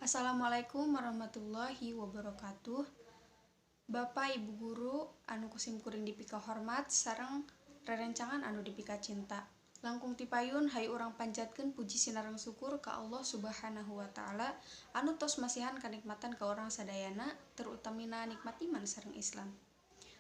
Assalamualaikum warahmatullahi wabarakatuh. Bapak Ibu guru anu ku sim kuring dipika hormat sareng rerencangan anu dipika cinta. Langkung tipayun hayu urang panjatkeun puji sinareng syukur ka Allah Subhanahu wa taala anu tos masihan kanikmatan ka urang sadayana, terutamina nikmat iman sareng Islam.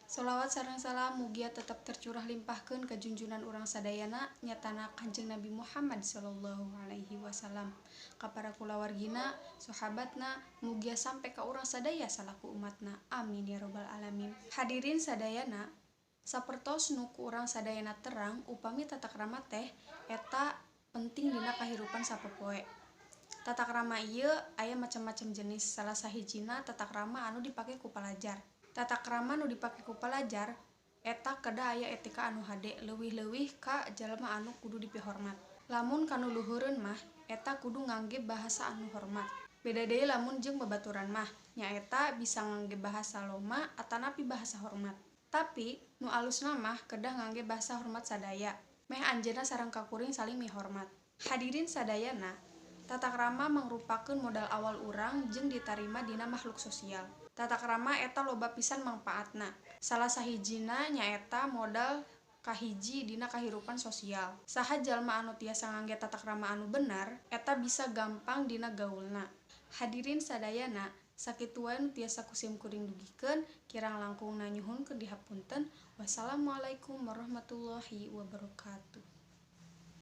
Solawat sareng salam mugia tetap tercurah limpahkeun ka junjunan urang sadayana, nyatana Kanjeng Nabi Muhammad sallallahu alaihi wasallam, ka para kulawargina, sahabatna, mugia sampai ka urang sadaya salaku umatna. Amin ya robbal alamin. Hadirin sadayana, sapertos nu ku urang sadayana terang upami tata krama teh eta penting dina kahirupan sapopoe. Tata krama ieu aya macam-macam jenis, salah sahijina tata krama anu dipake ku palajar. Tata krama nu dipake ku palajar eta kedah aya etika anu hade, leuwih-leuwih ka jalma anu kudu dipihormat. Lamun ka nu luhureun mah eta kudu ngangge bahasa anu hormat. Beda deui lamun jeung babaturan mah, nyaeta bisa ngangge bahasa loma atanapi bahasa hormat. Tapi nu alusna mah kedah ngangge bahasa hormat sadaya, meh anjeunna sareng kakuring saling mihormat. Hadirin sadayana, tata krama mangrupakeun modal awal urang jeung ditarima dina makhluk sosial. Tata krama eta loba pisan mangpaatna. Salah sahijina nyaeta modal kahiji dina kahirupan sosial. Saha jalma anu tiasa ngangge tata krama anu bener, eta bisa gampang dina gaulna. Hadirin sadayana, sakitu wae nu tiasa ku sim kuring dugikeun, kirang langkungna nyuhunkeun dihapunten. Wassalamualaikum warahmatullahi wabarakatuh.